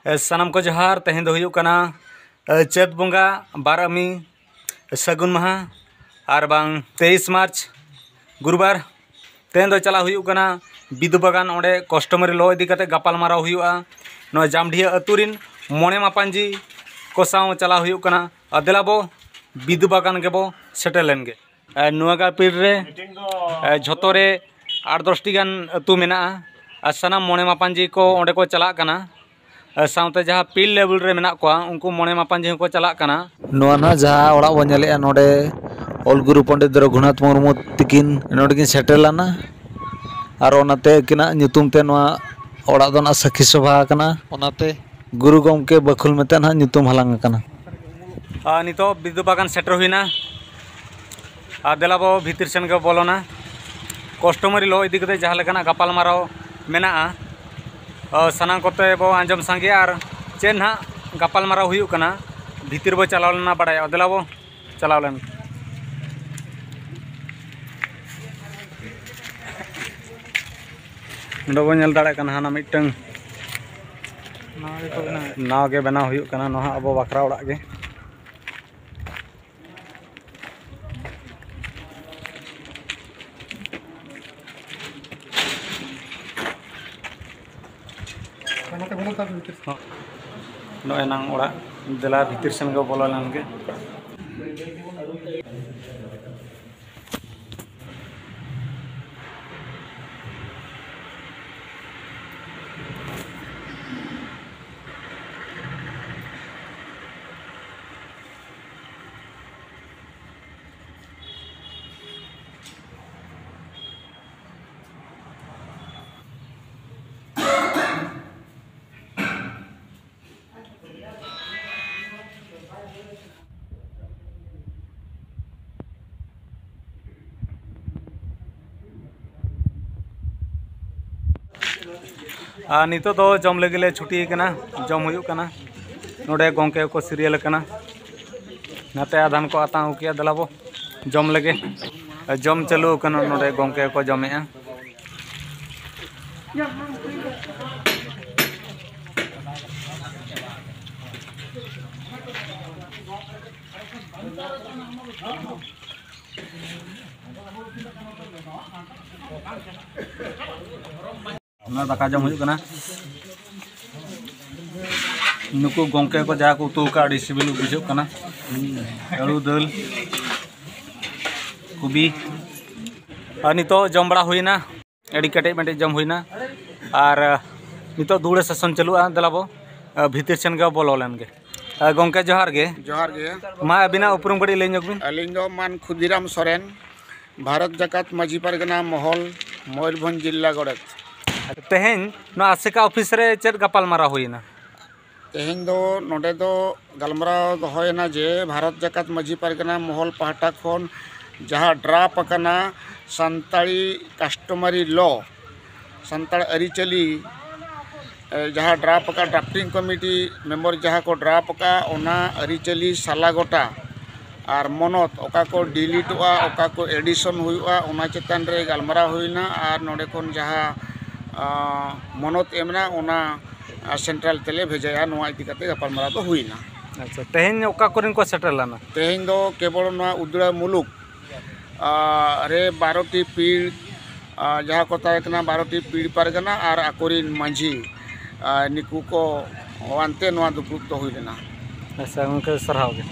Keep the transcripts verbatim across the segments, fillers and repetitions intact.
ᱮ, ᱥᱟᱱᱟᱢ ᱠᱚ ᱡᱚᱦᱟᱨ᱾ ᱛᱮᱦᱮᱧ ᱫᱚ ᱦᱩᱭᱩᱜ ᱠᱟᱱᱟ, ᱮ, ᱪᱟᱹᱛ ᱵᱚᱸᱜᱟ ᱵᱟᱨᱟᱢᱤ ᱥᱟᱹᱜᱩᱱ ᱢᱟᱦᱟ, ᱟᱨ ᱵᱟᱝ ᱛᱮᱭᱤᱥ ᱢᱟᱨᱪ, ᱜᱩᱨᱩᱵᱟᱨ᱾ ᱛᱮᱦᱮᱧ ᱫᱚ ᱪᱟᱞᱟᱜ ᱦᱩᱭᱩᱜ ᱠᱟᱱᱟ ᱵᱤᱫᱩ ᱵᱟᱜᱟᱱ, ᱚᱸᱰᱮ customary law ᱤᱫᱤ ᱠᱟᱛᱮ ᱜᱟᱯᱟᱞ ᱢᱟᱨᱟᱣ ᱦᱩᱭᱩᱜᱼᱟ᱾ ᱱᱚᱣᱟ ᱡᱟᱢᱰᱤᱦᱟᱹ ᱟᱹᱛᱩ ᱨᱤᱱ ᱢᱚᱬᱮ ᱢᱟᱯᱟᱧᱡᱤ ᱠᱚ ᱥᱟᱶ ᱪᱟᱞᱟᱣ ᱦᱩᱭᱩᱜ ᱠᱟᱱᱟ᱾ ᱟᱨ ᱫᱮᱞᱟ ᱵᱚ ᱵᱤᱫᱩ ᱵᱟᱜᱟᱱ ᱜᱮᱵᱚ ᱥᱮᱴᱮᱨ ᱞᱮᱱ ᱜᱮ᱾ ᱟᱨ ᱱᱚᱣᱟ ᱜᱟ ᱯᱤᱲ ᱨᱮ, ᱮ, ᱡᱷᱚᱛᱚ ᱨᱮ ᱟᱴ ᱫᱚᱥᱴᱤ ᱜᱟᱱ ᱟᱹᱛᱩ ᱢᱮᱱᱟᱜᱼᱟ᱾ ᱟᱨ ᱥᱟᱱᱟᱢ ᱢᱚᱬᱮ ᱢᱟᱯᱟᱧᱡᱤ ᱠᱚ ᱚᱸᱰᱮ ᱠᱚ ᱪᱟᱞᱟᱜ ᱠᱟᱱᱟ᱾ ᱟᱨ ᱥᱟᱶᱛᱮ ᱡᱟᱦᱟᱸ field level ᱨᱮ ᱢᱮᱱᱟᱜ ᱠᱚᱣᱟ, ᱩᱱᱠᱩ ᱢᱚᱬᱮ ᱢᱟᱯᱟᱧᱡᱤ ᱦᱚᱸᱠᱚ ᱪᱟᱞᱟᱜ ᱠᱟᱱᱟ᱾ ᱱᱚᱣᱟ ᱱᱟᱦᱟᱜ ᱡᱟᱦᱟᱸ ᱚᱲᱟᱜ ᱵᱚᱱ ᱧᱮᱞᱮᱜᱼᱟ, ᱱᱚᱰᱮ ᱚᱞ ᱜᱩᱨᱩ ᱯᱚᱱᱰᱤᱛ ᱨᱚᱜᱷᱩᱱᱟᱛᱷ ᱢᱩᱨᱢᱩ ᱛᱤᱠᱤᱱ ᱱᱚᱰᱮ ᱠᱤᱱ ᱥᱮᱴᱮᱨ ᱞᱮᱱᱟ᱾ ᱟᱨ ᱚᱱᱟᱛᱮ ᱟᱹᱠᱤᱱᱟᱜ ᱧᱩᱛᱩᱢ ᱛᱮ ᱱᱚᱣᱟ ᱚᱲᱟᱜ ᱫᱚ ᱱᱟᱦᱟᱜ ᱥᱟᱹᱠᱷᱤ ᱥᱚᱵᱷᱟ ᱟᱠᱟᱱᱟ᱾ ᱚᱱᱟᱛᱮ ᱜᱩᱨᱩ ᱜᱚᱢᱠᱮ ᱵᱟᱹᱠᱷᱩᱞ ᱢᱮᱱᱛᱮ ᱱᱟᱦᱟᱜ ᱧᱩᱛᱩᱢ ᱦᱟᱞᱟᱝ ᱟᱠᱟᱱᱟ᱾ ᱟᱨ ᱱᱤᱛᱚᱜ ᱵᱤᱫᱩ ᱵᱟᱜᱟᱱ ᱥᱮᱴᱮᱨ ᱦᱩᱭᱱᱟ᱾ ᱟᱨ ᱫᱮᱞᱟ ᱵᱚ ᱵᱷᱤᱛᱤᱨ ᱥᱮᱱ ᱜᱮ ᱵᱚᱞᱚᱱᱟ᱾ Customary law ᱤᱫᱤ ᱠᱟᱛᱮ ᱡᱟᱦᱟᱸ ᱞᱮᱠᱟᱱᱟᱜ ᱜᱟᱯᱟᱞ ᱢᱟᱨᱟᱣ ᱢᱮᱱᱟᱜᱼᱟ, ᱚ, ᱥᱟᱱᱟᱢ ᱠᱚᱛᱮ ᱵᱚ ᱟᱸᱡᱚᱢ ᱥᱟᱸᱜᱮᱭᱟ᱾ ᱟᱨ ᱪᱮᱫ ᱱᱟᱦᱟᱜ ᱜᱟᱯᱟᱞ ᱢᱟᱨᱟᱣ ᱦᱩᱭᱩᱜ ᱠᱟᱱᱟ, ᱵᱷᱤᱛᱤᱨ ᱵᱚ ᱪᱟᱞᱟᱣ ᱞᱮᱱᱟ ᱵᱟᱲᱟᱭᱚᱜᱼᱟ᱾ ᱫᱮᱞᱟ ᱵᱚ ᱪᱟᱞᱟᱣ ᱞᱮᱱ᱾ ᱱᱚᱰᱮ ᱵᱚ ᱧᱮᱞ ᱫᱟᱲᱮᱭᱟᱜ ᱠᱟᱱᱟ, ᱦᱟᱱᱟ ᱢᱤᱫᱴᱟᱝ ᱱᱟᱣᱟ ᱜᱮᱠᱚ ᱵᱮᱱᱟᱣᱮᱫ᱾ ᱱᱟᱣᱟ ᱜᱮ ᱵᱮᱱᱟᱣ ᱦᱩᱭᱩᱜ ᱠᱟᱱᱟ, ᱱᱚᱣᱟ ᱟᱵᱚ ᱵᱟᱠᱷᱨᱟ ᱚᱲᱟᱜ ᱜᱮ᱾ ᱱᱚᱜᱼᱚᱭ ᱱᱟᱝ ᱚᱲᱟᱜ, ᱫᱮᱞᱟ ᱵᱷᱤᱛᱤᱨ ᱥᱮᱱ ᱜᱮ ᱵᱚᱞᱚ ᱞᱮᱱ ᱜᱮ᱾ ᱟᱨ ᱱᱤᱛᱚᱜ ᱫᱚ ᱡᱚᱢ ᱞᱟᱹᱜᱤᱫ ᱞᱮ ᱪᱷᱩᱴᱤ ᱠᱟᱱᱟ, ᱡᱚᱢ ᱦᱩᱭᱩᱜ ᱠᱟᱱᱟ᱾ ᱱᱚᱰᱮ ᱜᱚᱢᱠᱮ ᱠᱚ serial ᱟᱠᱟᱱᱟ, ᱱᱟᱛᱮ ᱟᱫᱷᱟᱱ ᱠᱚ ᱟᱛᱟᱝ ᱟᱹᱜᱩ ᱠᱮᱜᱼᱟ᱾ ᱫᱮᱞᱟ ᱵᱚ ᱡᱚᱢ ᱞᱮᱜᱮ᱾ ᱡᱚᱢ ᱪᱟᱹᱞᱩ ᱟᱠᱟᱱᱟ, ᱱᱚᱰᱮ ᱜᱚᱢᱠᱮ ᱠᱚ ᱡᱚᱢᱮᱜᱼᱟ᱾ ᱚᱱᱟ ᱫᱟᱠᱟ ᱡᱚᱢ ᱦᱩᱭᱩᱜ ᱠᱟᱱᱟ᱾ ᱱᱩᱠᱩ ᱜᱚᱢᱠᱮ ᱠᱚ ᱡᱟᱦᱟᱸ ᱠᱚ ᱩᱛᱩ ᱟᱠᱟᱫ, ᱟᱹᱰᱤ ᱥᱤᱵᱤᱞ ᱵᱩᱡᱷᱟᱹᱜ ᱠᱟᱱᱟ᱾ ᱟᱹᱞᱩ ᱫᱟᱹᱞ, ᱠᱚᱵᱤ, ᱟᱨ ᱱᱤᱛᱚᱜ ᱡᱚᱢ ᱵᱟᱲᱟ ᱦᱩᱭᱱᱟ, ᱟᱹᱰᱤ ᱠᱮᱴᱮᱡ ᱢᱮᱴᱮᱡ ᱡᱚᱢ ᱦᱩᱭᱱᱟ᱾ ᱟᱨ ᱱᱤᱛᱚᱜ ᱫᱩᱣᱲᱟᱹ ᱥᱮᱥᱚᱱ ᱪᱟᱹᱞᱩᱜᱼᱟ᱾ ᱫᱮᱞᱟ ᱵᱚ ᱵᱷᱤᱛᱤᱨ ᱥᱮᱱ ᱜᱮ ᱵᱚᱞᱚ ᱞᱮᱱ ᱜᱮ᱾ ᱜᱚᱢᱠᱮ, ᱡᱚᱦᱟᱨ ᱜᱮ᱾ ᱡᱚᱦᱟᱨ ᱜᱮ᱾ ᱢᱟ, ᱟᱹᱵᱤᱱᱟᱜ ᱩᱯᱨᱩᱢ ᱠᱟᱹᱴᱤᱡ ᱞᱟᱹᱭ ᱧᱚᱜ ᱵᱤᱱ᱾ ᱟᱹᱞᱤᱧ ᱫᱚ ᱢᱟᱱ ᱠᱷᱩᱫᱤᱨᱟᱢ ᱥᱚᱨᱮᱱ, ᱵᱷᱟᱨᱚᱛ ᱡᱟᱠᱟᱛ ᱢᱟᱹᱡᱷᱤ ᱯᱟᱨᱜᱟᱱᱟ ᱢᱚᱦᱚᱞ, ᱢᱚᱭᱩᱨᱵᱷᱚᱸᱡᱽ ᱡᱤᱞᱟ ᱜᱚᱰᱮᱛ᱾ ᱛᱮᱦᱮᱧ ᱱᱚᱣᱟ ᱟᱥᱮᱠᱟ ᱚᱯᱷᱤᱥ ᱨᱮ ᱪᱮᱫ ᱜᱟᱯᱟᱞᱢᱟᱨᱟᱣ ᱦᱩᱭᱮᱱᱟ? ᱛᱮᱦᱮᱧ ᱫᱚ ᱱᱚᱰᱮ ᱫᱚ ᱜᱟᱞᱢᱟᱨᱟᱣ ᱫᱚᱦᱚᱭᱮᱱᱟ ᱡᱮ ᱵᱷᱟᱨᱚᱛ ᱡᱟᱠᱟᱛ ᱢᱟᱹᱡᱷᱤ ᱯᱟᱨᱜᱟᱱᱟ ᱢᱚᱦᱚᱞ ᱯᱟᱦᱴᱟ ᱠᱷᱚᱱ ᱡᱟᱦᱟᱸ ᱰᱨᱟᱯ ᱟᱠᱟᱱᱟ ᱥᱟᱱᱛᱟᱲᱤ ᱠᱟᱥᱴᱚᱢᱟᱨᱤ ᱞᱚ, ᱥᱟᱱᱛᱟᱲ ᱟᱹᱨᱤᱪᱟᱹᱞᱤ, ᱮ, ᱡᱟᱦᱟᱸ ᱰᱨᱟᱯ ᱟᱠᱟᱫ, ᱰᱨᱟᱯᱴᱤᱝ ᱠᱚᱢᱤᱴᱤ ᱢᱮᱢᱵᱟᱨ ᱡᱟᱦᱟᱸ ᱠᱚ ᱰᱨᱟᱯ ᱟᱠᱟᱫ, ᱚᱱᱟ ᱟᱹᱨᱤᱪᱟᱹᱞᱤ ᱥᱟᱞᱟ ᱜᱚᱴᱟ ᱟᱨ ᱢᱚᱱᱚᱛ ᱚᱠᱟ ᱠᱚ ᱰᱤᱞᱤᱴᱚᱜᱼᱟ, ᱚᱠᱟ ᱠᱚ ᱮᱰᱤᱥᱚᱱ ᱦᱩᱭᱩᱜᱼᱟ, ᱚᱱᱟ ᱪᱮᱛᱟᱱ ᱨᱮ ᱜᱟᱞᱢᱟᱨᱟᱣ ᱦᱩᱭᱱᱟ᱾ ᱟᱨ ᱱᱚᱰᱮ ᱠᱷᱚᱱ ᱡᱟᱦᱟᱸ, ᱟᱸ, ᱢᱚᱱᱚᱛ ᱮᱢ ᱮᱱᱟ, ᱚᱱᱟ, ᱟᱸ, ᱥᱮᱱᱴᱨᱟᱞ ᱛᱮᱞᱮ ᱵᱷᱮᱡᱟᱭᱟ, ᱱᱚᱣᱟ ᱤᱫᱤ ᱠᱟᱛᱮ ᱜᱟᱯᱟᱞᱢᱟᱨᱟᱣ ᱫᱚ ᱦᱩᱭᱱᱟ᱾ ᱟᱪᱪᱷᱟ, ᱛᱮᱦᱮᱧ ᱚᱠᱟ ᱠᱚᱨᱮᱱ ᱠᱚ ᱥᱮᱴᱮᱨ ᱞᱮᱱᱟ? ᱛᱮᱦᱮᱧ ᱫᱚ ᱠᱮᱵᱚᱞ ᱱᱚᱣᱟ ᱩᱫᱽᱲᱟ ᱢᱩᱞᱩᱠ, ᱟᱸ, ᱨᱮ ᱵᱟᱨᱚ ᱴᱤ ᱯᱤᱲ, ᱟᱸ, ᱡᱟᱦᱟᱸ ᱠᱚ ᱛᱟᱦᱮᱸ ᱠᱟᱱᱟ ᱵᱟᱨᱚ ᱴᱤ ᱯᱤᱲ ᱯᱟᱨᱜᱟᱱᱟ ᱟᱨ ᱟᱠᱚᱨᱮᱱ ᱢᱟᱹᱡᱷᱤ, ᱟᱸ, ᱱᱩᱠᱩ ᱠᱚ ᱦᱚᱦᱚᱣᱟᱱᱛᱮ ᱱᱚᱣᱟ ᱫᱩᱯᱲᱩᱵ ᱫᱚ ᱦᱩᱭ ᱞᱮᱱᱟ᱾ ᱟᱪᱪᱷᱟ, ᱜᱚᱢᱠᱮ, ᱥᱟᱨᱦᱟᱣ ᱜᱮ᱾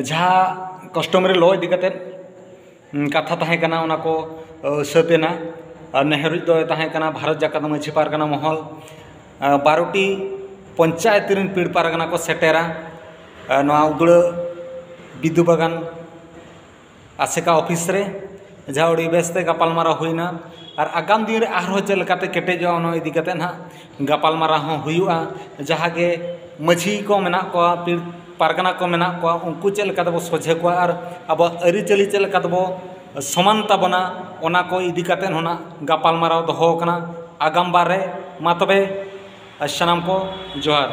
ᱡᱟᱦᱟᱸ ᱠᱟᱥᱴᱚᱢᱟᱨᱤ ᱞᱚ ᱤᱫᱤ ᱠᱟᱛᱮᱫ, ᱩᱸ, ᱠᱟᱛᱷᱟ ᱛᱟᱦᱮᱸ ᱠᱟᱱᱟ, ᱚᱱᱟ ᱠᱚ, ᱟᱹ, ᱥᱟᱹᱛ ᱮᱱᱟ᱾ ᱟᱨ ᱱᱮᱦᱟᱹᱨᱤᱡ ᱫᱚᱭ ᱛᱟᱦᱮᱸ ᱠᱟᱱᱟ ᱵᱷᱟᱨᱚᱛ ᱡᱟᱠᱟᱛ ᱢᱟᱹᱡᱷᱤ ᱯᱟᱨᱜᱟᱱᱟ ᱢᱚᱦᱚᱞ, ᱟᱨ ᱵᱟᱨᱚ ᱴᱤ ᱯᱚᱧᱪᱟᱭᱮᱛ ᱨᱮᱱ ᱯᱤᱲ ᱯᱟᱨᱜᱟᱱᱟ ᱠᱚ ᱥᱮᱴᱮᱨᱟ, ᱟᱨ ᱱᱚᱣᱟ ᱩᱫᱽᱲᱟᱹ ᱵᱤᱫᱩ ᱵᱟᱜᱟᱱ ᱟᱥᱮᱠᱟ ᱚᱯᱷᱤᱥ ᱨᱮ, ᱡᱟᱦᱟᱸ ᱟᱹᱰᱤ ᱵᱮᱥᱛᱮ ᱜᱟᱯᱟᱞᱢᱟᱨᱟᱣ ᱦᱩᱭᱱᱟ᱾ ᱟᱨ ᱟᱜᱟᱢ ᱫᱤᱱ ᱨᱮ ᱟᱨᱦᱚᱸ ᱪᱮᱫ ᱞᱮᱠᱟᱛᱮ ᱠᱮᱴᱮᱡᱚᱜᱼᱟ, ᱚᱱᱟ ᱤᱫᱤ ᱠᱟᱛᱮᱫ ᱱᱟᱦᱟᱜ ᱜᱟᱯᱟᱞᱢᱟᱨᱟᱣ ᱦᱚᱸ ᱦᱩᱭᱩᱜᱼᱟ᱾ ᱡᱟᱦᱟᱸ ᱜᱮ ᱢᱟᱹᱡᱷᱤ ᱠᱚ ᱢᱮᱱᱟᱜ ᱠᱚᱣᱟ, ᱯᱤᱲ ᱯᱟᱨᱜᱟᱱᱟ ᱠᱚ ᱢᱮᱱᱟᱜ ᱠᱚᱣᱟ, ᱩᱱᱠᱩ ᱪᱮᱫ ᱞᱮᱠᱟ ᱛᱮᱵᱚ ᱥᱚᱡᱷᱮ ᱠᱚᱣᱟ ᱟᱨ ᱟᱵᱚᱣᱟᱜ ᱟᱹᱨᱤᱪᱟᱹᱞᱤ ᱪᱮᱫ ᱞᱮᱠᱟ ᱛᱮᱵᱚ ᱥᱚᱢᱟᱱ ᱛᱟᱵᱚᱱᱟ, ᱚᱱᱟ ᱠᱚ ᱤᱫᱤ ᱠᱟᱛᱮᱫ ᱦᱚᱸ ᱱᱟᱜ ᱜᱟᱯᱟᱞᱢᱟᱨᱟᱣ ᱫᱚᱦᱚ ᱟᱠᱟᱱᱟ ᱟᱜᱟᱢ ᱵᱟᱨ ᱨᱮ᱾ ᱢᱟ ᱛᱚᱵᱮ, ᱥᱟᱱᱟᱢ ᱠᱚ ᱡᱚᱦᱟᱨ᱾